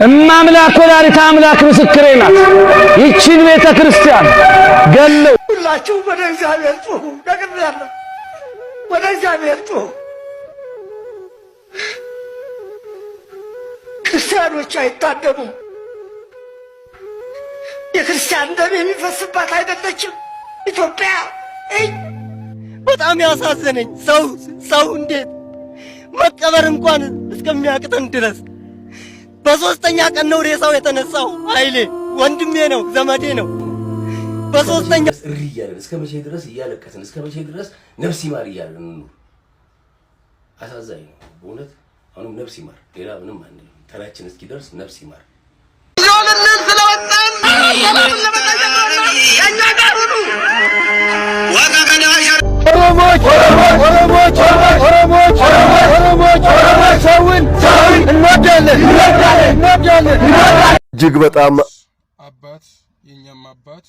እማምላክ ወላዲተ አምላክ ምስክሬ ናት። ይቺን ቤተ ክርስቲያን ገለው ሁላችሁ ወደ እግዚአብሔር ጩኹ። ነግሬያለሁ። ወደ እግዚአብሔር ጩኹ። ክርስቲያኖች አይታደሙም። የክርስቲያን ደም የሚፈስባት አይደለችም ኢትዮጵያ። በጣም ያሳዘነኝ ሰው ሰው እንዴት መቀበር እንኳን እስከሚያቅተን ድረስ በሶስተኛ ቀን ነው ሬሳው የተነሳው። ኃይሌ ወንድሜ ነው፣ ዘመዴ ነው። በሶስተኛ እሪ እያለን እስከ መቼ ድረስ እያለቀስን፣ እስከ መቼ ድረስ ነፍስ ይማር እያለን እንኑር? አሳዛኝ ነው በእውነት። አሁንም ነፍስ ይማር፣ ሌላ ምንም አንልም። ተራችን እስኪደርስ ነፍስ ይማር። ኦሮሞች ኦሮሞች ኦሮሞች ኦሮሞች ሰውን እንወዳለን እንወዳለን። እጅግ በጣም አባት የኛም አባት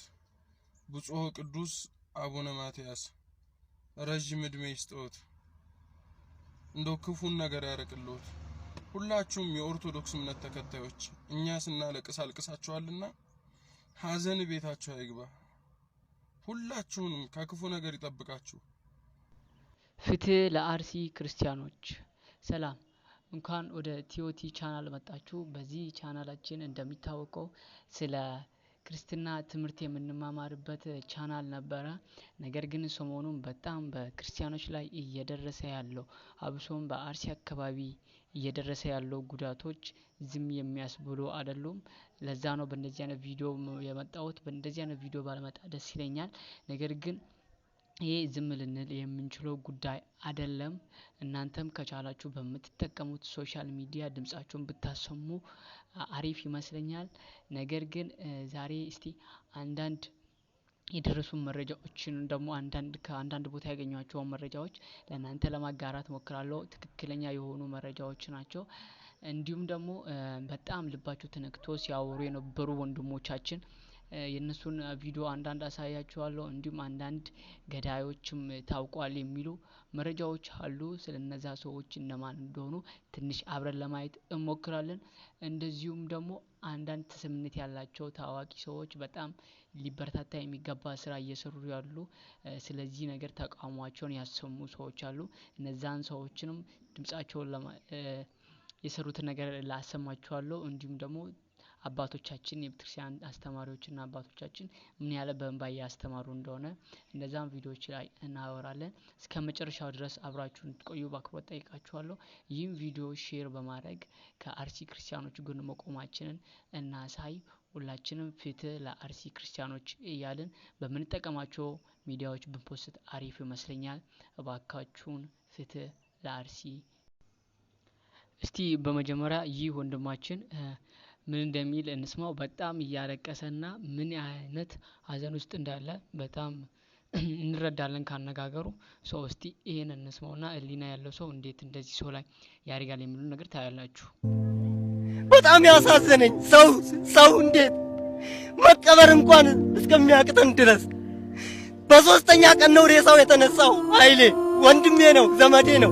ብፁዕ ቅዱስ አቡነ ማትያስ ረዥም እድሜ ይስጥዎት፣ እንደው ክፉን ነገር ያርቅልዎት። ሁላችሁም የኦርቶዶክስ እምነት ተከታዮች እኛ ስናለቅስ አልቅሳችኋልና ሀዘን ቤታችሁ አይግባ። ሁላችሁንም ከክፉ ነገር ይጠብቃችሁ። ፍትህ ለአርሲ ክርስቲያኖች። ሰላም፣ እንኳን ወደ ቲዮቲ ቻናል መጣችሁ። በዚህ ቻናላችን እንደሚታወቀው ስለ ክርስትና ትምህርት የምንማማርበት ቻናል ነበረ። ነገር ግን ሰሞኑን በጣም በክርስቲያኖች ላይ እየደረሰ ያለው፣ አብሶም በአርሲ አካባቢ እየደረሰ ያለው ጉዳቶች ዝም የሚያስብሉ አይደሉም። ለዛ ነው በእንደዚህ አይነት ቪዲዮ የመጣሁት። በእንደዚህ አይነት ቪዲዮ ባለመጣ ደስ ይለኛል። ነገር ግን ይሄ ዝም ልንል የምንችለው ጉዳይ አይደለም። እናንተም ከቻላችሁ በምትጠቀሙት social media ድምጻችሁን ብታሰሙ አሪፍ ይመስለኛል። ነገር ግን ዛሬ እስቲ አንዳንድ የደረሱ መረጃዎችን ደግሞ አንዳንድ ከአንዳንድ ቦታ ያገኟቸውን መረጃዎች ለእናንተ ለማጋራት ሞክራለሁ። ትክክለኛ የሆኑ መረጃዎች ናቸው። እንዲሁም ደግሞ በጣም ልባቸው ተነክቶ ሲያወሩ የነበሩ ወንድሞቻችን የእነሱን ቪዲዮ አንዳንድ አሳያችኋለሁ። እንዲሁም አንዳንድ ገዳዮችም ታውቋል የሚሉ መረጃዎች አሉ። ስለ እነዛ ሰዎች እነማን እንደሆኑ ትንሽ አብረን ለማየት እንሞክራለን። እንደዚሁም ደግሞ አንዳንድ ተሰሚነት ያላቸው ታዋቂ ሰዎች በጣም ሊበረታታ የሚገባ ስራ እየሰሩ ያሉ፣ ስለዚህ ነገር ተቃውሟቸውን ያሰሙ ሰዎች አሉ። እነዛን ሰዎችንም ድምጻቸውን የሰሩትን ነገር ላሰማችኋለሁ። እንዲሁም ደግሞ አባቶቻችን፣ የቤተክርስቲያን አስተማሪዎችና አባቶቻችን ምን ያህል በእንባ እያስተማሩ እንደሆነ እነዛን ቪዲዮዎች ላይ እናወራለን። እስከ መጨረሻው ድረስ አብራችሁ እንድትቆዩ በአክብሮት ጠይቃችኋለሁ። ይህም ቪዲዮ share በማድረግ ከአርሲ ክርስቲያኖች ጎን መቆማችንን እናሳይ። ሁላችንም ፍትህ ለአርሲ ክርስቲያኖች እያልን በምንጠቀማቸው ሚዲያዎች ብን post አሪፍ ይመስለኛል። እባካችሁን ፍትህ ለአርሲ። እስቲ በመጀመሪያ ይህ ወንድማችን ምን እንደሚል እንስማው። በጣም እያለቀሰና ምን አይነት ሀዘን ውስጥ እንዳለ በጣም እንረዳለን ካነጋገሩ። ሰው እስቲ ይሄን እንስማውና ህሊና ያለው ሰው እንዴት እንደዚህ ሰው ላይ ያደርጋል የሚሉ ነገር ታያላችሁ። በጣም ያሳዘነኝ ሰው ሰው እንዴት መቀበር እንኳን እስከሚያቅተን ድረስ በሶስተኛ ቀን ነው ሬሳው የተነሳው። ኃይሌ ወንድሜ ነው፣ ዘመዴ ነው።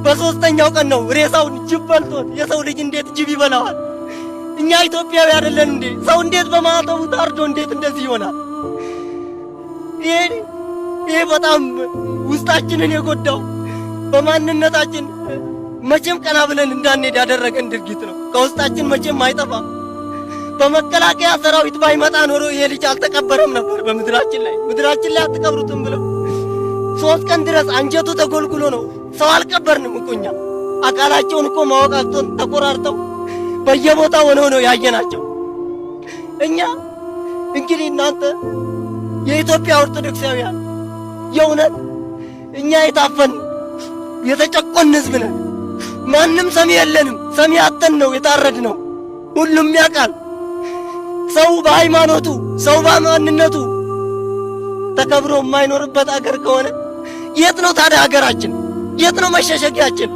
በሶስተኛው ቀን ነው ሬሳውን ጅብ በልቶት። የሰው ልጅ እንዴት ጅብ ይበላዋል? እኛ ኢትዮጵያዊ አይደለን እንዴ? ሰው እንዴት በማዕተቡ ታርዶ እንዴት እንደዚህ ይሆናል? ይሄ በጣም ውስጣችንን የጎዳው፣ በማንነታችን መቼም ቀና ብለን እንዳንሄድ ያደረገን ድርጊት ነው። ከውስጣችን መቼም አይጠፋም። በመከላከያ ሰራዊት ባይመጣ ኖሮ ይሄ ልጅ አልተቀበረም ነበር በምድራችን ላይ። ምድራችን ላይ አትቀብሩትም ብለው 3 ቀን ድረስ አንጀቱ ተጎልጉሎ ነው። ሰው አልቀበርንም እኮ እኛ። አካላቸውን እኮ ማወቅ አቅቶን ተቆራርጠው በየቦታው ሆነው ነው ያየናቸው። እኛ እንግዲህ እናንተ የኢትዮጵያ ኦርቶዶክሳውያን የእውነት እኛ የታፈን የተጨቆን ሕዝብ ነን። ማንም ሰሚ የለንም። ሰሚ አጥተን ነው የታረድነው። ሁሉም ያውቃል። ሰው በሃይማኖቱ፣ ሰው በማንነቱ ተከብሮ የማይኖርበት አገር ከሆነ የት ነው ታዲያ ሀገራችን? የት ነው መሸሸጊያችን?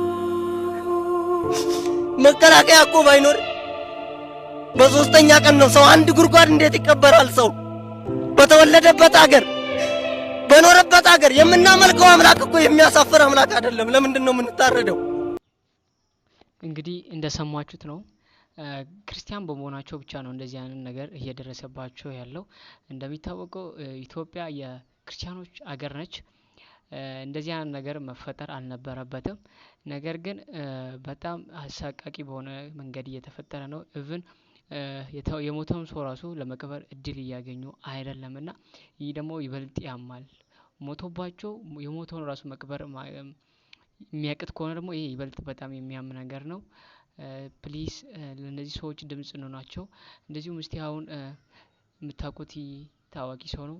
መከላከያ እኮ ባይኖር በሶስተኛ ቀን ነው ሰው አንድ ጉድጓድ እንዴት ይቀበራል? ሰው በተወለደበት አገር፣ በኖረበት አገር የምናመልከው አምላክ እኮ የሚያሳፍር አምላክ አይደለም። ለምንድን ነው የምንታረደው? እንግዲህ እንደሰማችሁት ነው። ክርስቲያን በመሆናቸው ብቻ ነው እንደዚህ አይነት ነገር እየደረሰባቸው ያለው። እንደሚታወቀው ኢትዮጵያ የክርስቲያኖች አገር ነች። እንደዚህ አይነት ነገር መፈጠር አልነበረበትም። ነገር ግን በጣም አሳቃቂ በሆነ መንገድ እየተፈጠረ ነው። Even የሞተውን ሰው ራሱ ለመቅበር እድል እያገኙ አይደለም እና ይህ ደግሞ ይበልጥ ያማል። ሞቶባቸው የሞተውን ራሱ መቅበር የሚያቅት ከሆነ ደግሞ ይሄ ይበልጥ በጣም የሚያም ነገር ነው። Please ለእነዚህ ሰዎች ድምጽ እንሆናቸው። እንደዚሁም እስቲ አሁን የምታውቁት ታዋቂ ሰው ነው።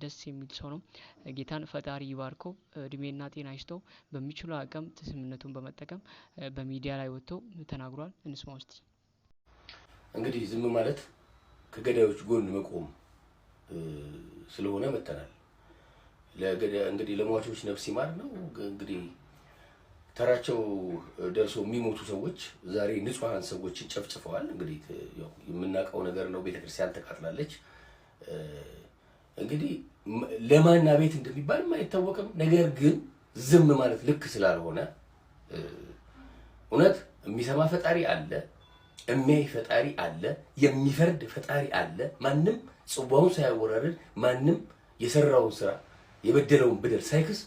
ደስ የሚል ሰው ነው። ጌታን ፈጣሪ ይባርከው፣ እድሜና ጤና ይስጠው። በሚችለው አቅም ስምምነቱን በመጠቀም በሚዲያ ላይ ወጥቶ ተናግሯል። እንስማ እስቲ። እንግዲህ ዝም ማለት ከገዳዮች ጎን መቆም ስለሆነ መተናል። እንግዲህ ለሟቾች ነፍስ ይማር ነው። እንግዲህ ተራቸው ደርሶ የሚሞቱ ሰዎች ዛሬ ንጹሐን ሰዎችን ጨፍጭፈዋል። እንግዲህ ያው የምናውቀው ነገር ነው። ቤተክርስቲያን ተቃጥላለች። እንግዲህ ለማን አቤት እንደሚባልም አይታወቅም። ነገር ግን ዝም ማለት ልክ ስላልሆነ እውነት የሚሰማ ፈጣሪ አለ፣ የሚያይ ፈጣሪ አለ፣ የሚፈርድ ፈጣሪ አለ። ማንም ጽዋውን ሳያወራርድ ማንም የሰራውን ስራ የበደለውን በደል ሳይክስ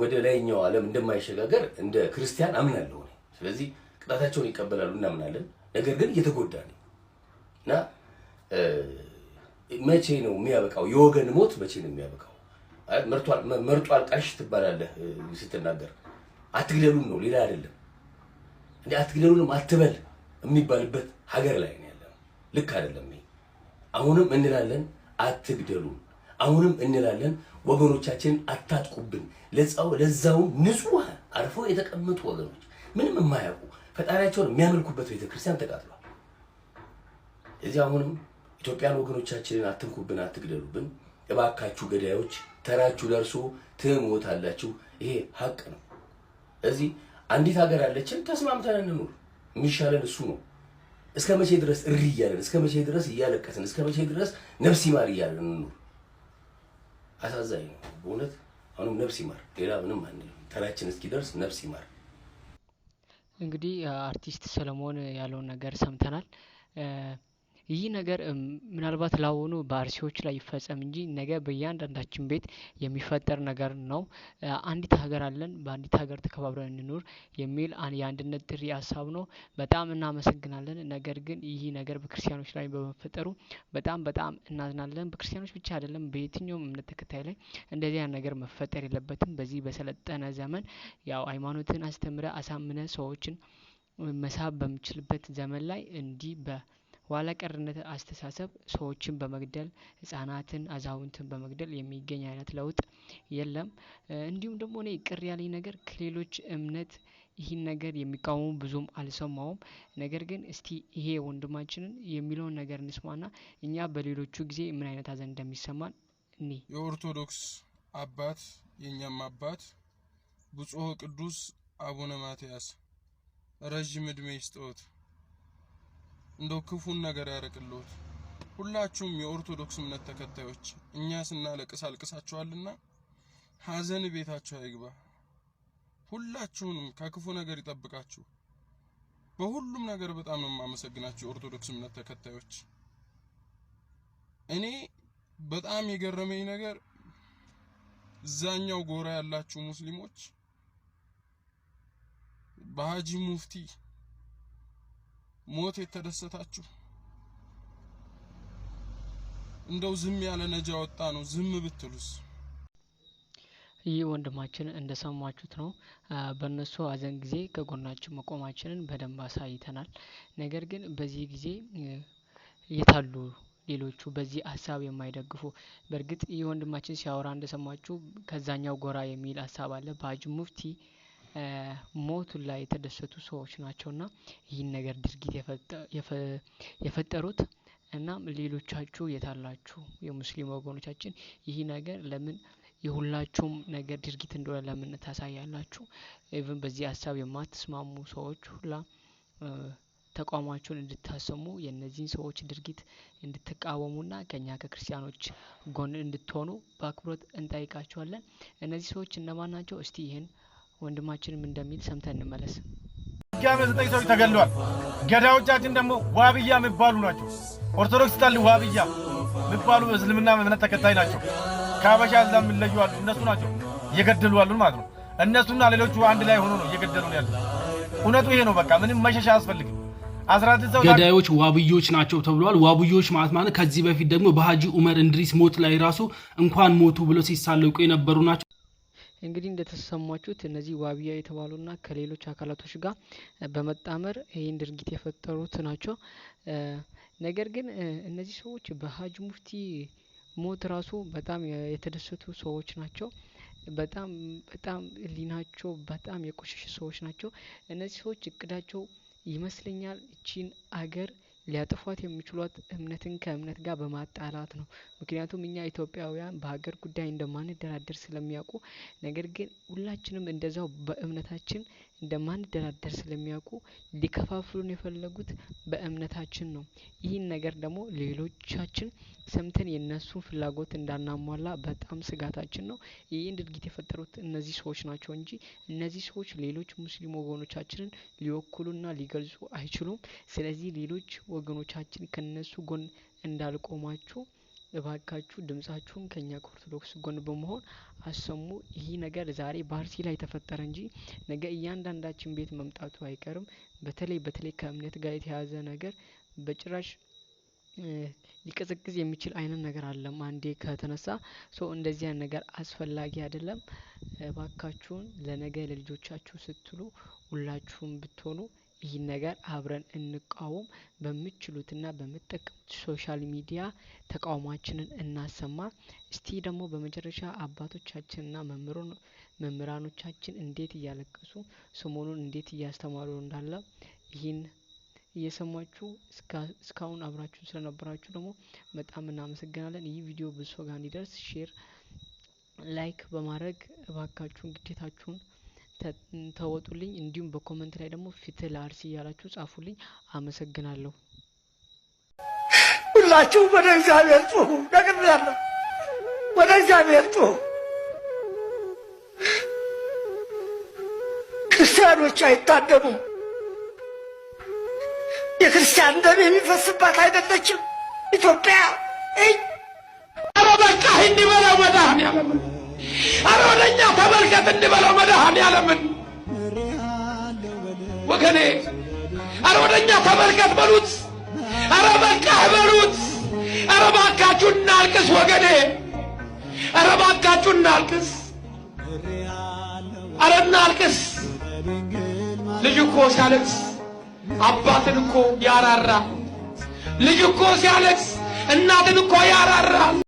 ወደ ላይኛው ዓለም እንደማይሸጋገር እንደ ክርስቲያን አምናለሁ እኔ። ስለዚህ ቅጣታቸውን ይቀበላሉ እናምናለን። ነገር ግን እየተጎዳ ነው እና መቼ ነው የሚያበቃው? የወገን ሞት መቼ ነው የሚያበቃው? መርጦ አልቃሽ ትባላለህ ስትናገር። አትግደሉን ነው ሌላ አይደለም። እንደ አትግደሉንም አትበል የሚባልበት ሀገር ላይ ነው ያለነው። ልክ አይደለም ይሄ። አሁንም እንላለን አትግደሉን። አሁንም እንላለን ወገኖቻችንን አታጥቁብን። ለዛውም ንጹህ አርፈው የተቀመጡ ወገኖች ምንም የማያውቁ ፈጣሪያቸውን የሚያመልኩበት ቤተክርስቲያን ተቃጥሏል። እዚህ አሁንም ኢትዮጵያን ወገኖቻችንን አትንኩብን፣ አትግደሉብን። እባካችሁ ገዳዮች ተራችሁ ደርሶ ትሞታላችሁ። ይሄ ሀቅ ነው። እዚህ አንዲት ሀገር አለችን፣ ተስማምተን እንኑር። የሚሻለን እሱ ነው። እስከ መቼ ድረስ እሪ እያለን፣ እስከ መቼ ድረስ እያለቀስን፣ እስከ መቼ ድረስ ነፍስ ይማር እያለን እንኑር? አሳዛኝ ነው በእውነት። አሁንም ነፍስ ይማር፣ ሌላ ምንም አንልም። ተራችን እስኪደርስ ነፍስ ይማር። እንግዲህ አርቲስት ሰለሞን ያለውን ነገር ሰምተናል። ይህ ነገር ምናልባት ላሁኑ በአርሲዎች ላይ ይፈጸም እንጂ ነገ በእያንዳንዳችን ቤት የሚፈጠር ነገር ነው። አንዲት ሀገር አለን፣ በአንዲት ሀገር ተከባብረን እንኑር የሚል የአንድነት ጥሪ ሀሳብ ነው። በጣም እናመሰግናለን። ነገር ግን ይህ ነገር በክርስቲያኖች ላይ በመፈጠሩ በጣም በጣም እናዝናለን። በክርስቲያኖች ብቻ አይደለም፣ በየትኛውም እምነት ተከታይ ላይ እንደዚህ አይነት ነገር መፈጠር የለበትም። በዚህ በሰለጠነ ዘመን ያው ሃይማኖትን አስተምረ አሳምነ ሰዎችን መሳብ በሚችልበት ዘመን ላይ እንዲህ በኋላ ቀርነት አስተሳሰብ ሰዎችን በመግደል ህጻናትን፣ አዛውንትን በመግደል የሚገኝ አይነት ለውጥ የለም። እንዲሁም ደግሞ እኔ ቅር ያለኝ ነገር ከሌሎች እምነት ይህን ነገር የሚቃወሙ ብዙም አልሰማውም። ነገር ግን እስቲ ይሄ ወንድማችንን የሚለውን ነገር እንስማና እኛ በሌሎቹ ጊዜ ምን አይነት ሀዘን እንደሚሰማን እኒ የኦርቶዶክስ አባት የኛም አባት ብፁዕ ቅዱስ አቡነ ማትያስ ረዥም እድሜ ይስጥዎት፣ እንደው ክፉን ነገር ያርቅልዎት። ሁላችሁም የኦርቶዶክስ እምነት ተከታዮች እኛ ስናለቅስ አልቅሳችኋልና ሀዘን ቤታችሁ አይግባ። ሁላችሁንም ከክፉ ነገር ይጠብቃችሁ። በሁሉም ነገር በጣም ነው የማመሰግናችሁ የኦርቶዶክስ እምነት ተከታዮች። እኔ በጣም የገረመኝ ነገር እዛኛው ጎራ ያላችሁ ሙስሊሞች በሀጂ ሙፍቲ ሞት የተደሰታችሁ እንደው ዝም ያለ ነጃ ወጣ ነው ዝም ብትሉስ? ይህ ወንድማችን እንደሰማችሁት ነው። በእነሱ ሀዘን ጊዜ ከጎናችን መቆማችንን በደንብ አሳይተናል። ነገር ግን በዚህ ጊዜ የታሉ ሌሎቹ በዚህ ሀሳብ የማይደግፉ? በእርግጥ ይህ ወንድማችን ሲያወራ እንደሰማችሁ ከዛኛው ጎራ የሚል ሀሳብ አለ። በሀጂ ሙፍቲ ሞቱ ላይ የተደሰቱ ሰዎች ናቸውና ይህን ነገር ድርጊት የፈጠሩት። እናም ሌሎቻችሁ የታላችሁ የሙስሊም ወገኖቻችን ይህ ነገር ለምን የሁላችሁም ነገር ድርጊት እንደሆነ ለምን ታሳያላችሁ? Even በዚህ ሀሳብ የማትስማሙ ሰዎች ሁላ ተቋማችሁን እንድታሰሙ የእነዚህን ሰዎች ድርጊት እንድትቃወሙና ከኛ ከክርስቲያኖች ጎን እንድትሆኑ በአክብሮት እንጠይቃችኋለን። እነዚህ ሰዎች እነማን ናቸው? እስቲ ይህን ወንድማችንም እንደሚል ሰምተን እንመለስ። ድጋሜ ዘጠኝ ሰዎች ተገድለዋል። ገዳዮቻችን ደግሞ ዋብያ የሚባሉ ናቸው። ኦርቶዶክስ ጠል ዋብያ የሚባሉ እስልምና እምነት ተከታይ ናቸው። ከአበሻ እዛ የሚለዩ አሉ። እነሱ ናቸው እየገደሉ ያሉ ማለት ነው። እነሱና ሌሎቹ አንድ ላይ ሆኖ ነው እየገደሉ ያሉ። እውነቱ ይሄ ነው። በቃ ምንም መሸሽ አያስፈልግም። 19 ሰው ገዳዮች ዋብዮች ናቸው ተብለዋል። ዋብዮች ማለት ከዚህ በፊት ደግሞ በሀጂ ኡመር እንድሪስ ሞት ላይ ራሱ እንኳን ሞቱ ብለው ሲሳለቁ የነበሩ ናቸው። እንግዲህ እንደተሰማችሁት እነዚህ ዋቢያ የተባሉና ከሌሎች አካላቶች ጋር በመጣመር ይህን ድርጊት የፈጠሩት ናቸው። ነገር ግን እነዚህ ሰዎች በሀጅ ሙፍቲ ሞት ራሱ በጣም የተደሰቱ ሰዎች ናቸው። በጣም በጣም ሕሊናቸው በጣም የቆሸሸ ሰዎች ናቸው። እነዚህ ሰዎች እቅዳቸው ይመስለኛል እቺን አገር ሊያጥፏት የሚችሏት እምነትን ከእምነት ጋር በማጣላት ነው። ምክንያቱም እኛ ኢትዮጵያውያን በሀገር ጉዳይ እንደማንደራደር ስለሚያውቁ፣ ነገር ግን ሁላችንም እንደዛው በእምነታችን እንደማንደራደር ስለሚያውቁ ሊከፋፍሉን የፈለጉት በእምነታችን ነው። ይህን ነገር ደግሞ ሌሎቻችን ሰምተን የእነሱን ፍላጎት እንዳናሟላ በጣም ስጋታችን ነው። ይህን ድርጊት የፈጠሩት እነዚህ ሰዎች ናቸው እንጂ እነዚህ ሰዎች ሌሎች ሙስሊም ወገኖቻችንን ሊወክሉና ሊገልጹ አይችሉም። ስለዚህ ሌሎች ወገኖቻችን ከነሱ ጎን እንዳልቆማችሁ እባካችሁ ድምጻችሁን ከኛ ከኦርቶዶክስ ጎን በመሆን አሰሙ። ይህ ነገር ዛሬ በአርሲ ላይ ተፈጠረ እንጂ ነገ እያንዳንዳችን ቤት መምጣቱ አይቀርም። በተለይ በተለይ ከእምነት ጋር የተያያዘ ነገር በጭራሽ ሊቀዘቅዝ የሚችል አይነት ነገር አለም። አንዴ ከተነሳ so እንደዚህ አይነት ነገር አስፈላጊ አይደለም። እባካችሁን ለነገ ለልጆቻችሁ ስትሉ ሁላችሁም ብትሆኑ ይህን ነገር አብረን እንቃወም። በምትችሉትና በምትጠቀሙት social media ተቃውሟችንን እናሰማ። እስቲ ደግሞ በመጨረሻ አባቶቻችንና መምህራኖቻችን እንዴት እያለቀሱ ሰሞኑን እንዴት እያስተማሩ እንዳለ ይህን እየሰማችሁ እስካሁን አብራችሁን ስለነበራችሁ ደግሞ በጣም እናመሰግናለን። ይህ ቪዲዮ ብዙ ሰው ጋር እንዲደርስ share፣ like በማድረግ እባካችሁን ግዴታችሁን ተወጡልኝ። እንዲሁም በ comment ላይ ደግሞ ፍትህ ለአርሲ እያላችሁ ጻፉልኝ። አመሰግናለሁ። ሁላችሁ ወደ እግዚአብሔር ጩኹ። ነግሬያለሁ። ወደ እግዚአብሔር ጩኹ። ክርስቲያኖች አይታደኑም። የክርስቲያን ደም የሚፈስባት አይደለችም ኢትዮጵያ። ኧረ በቃህ እንዲበለው መድኃኔዓለምን፣ ኧረ ወደ እኛ ተመልከት እንዲበለው መድኃኔዓለምን። ወገኔ ኧረ ወደ እኛ ተመልከት በሉት። ኧረ በቃህ በሉት። ኧረ እባካችሁ እናልቅስ ወገኔ። ኧረ እባካችሁ እናልቅስ። ኧረ እናልቅስ። ልጅ እኮ ሲያለቅስ አባትን እኮ ያራራ። ልጅ እኮ ሲያለቅስ እናትን እኮ ያራራል።